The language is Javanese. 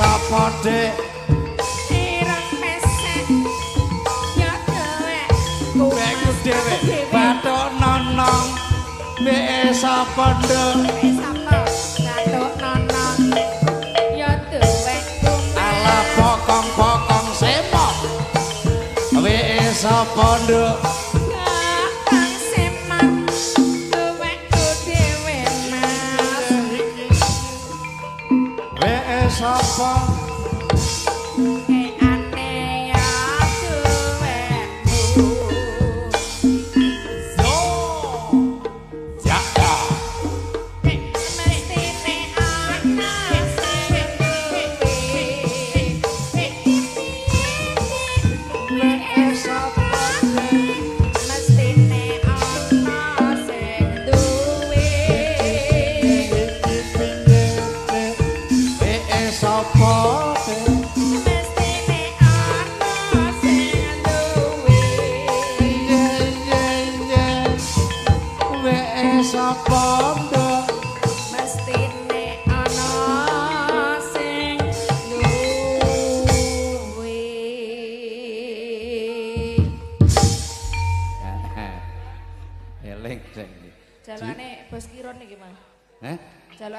sapa, Dek? Ireng pesek ya tuwekku. Wekku dhewe. Bathuk nonong. Weke sapa, Nduk? Weke sapa? Bathuk nonong ya tuwekku. Ala pokong-pokong semok. Weke sapa, Nduk? Kakang Semar tuwekku dhewe, Mas. Weke sapa? Ane ya tuwekku. Yo. Ya ya. Mestine ana sing duwe. Weke sapa, Dek? Mestine ana sing duwe. Iki piye, Dek? Weke sapa, Dek? Mestine ana sing duwe. Ye ye ye. Weke sapa, Nduk? Mestine ana sing duwe. Eling sing iki. Jalane Bos Kiron iki, Mas. Heh? Jalane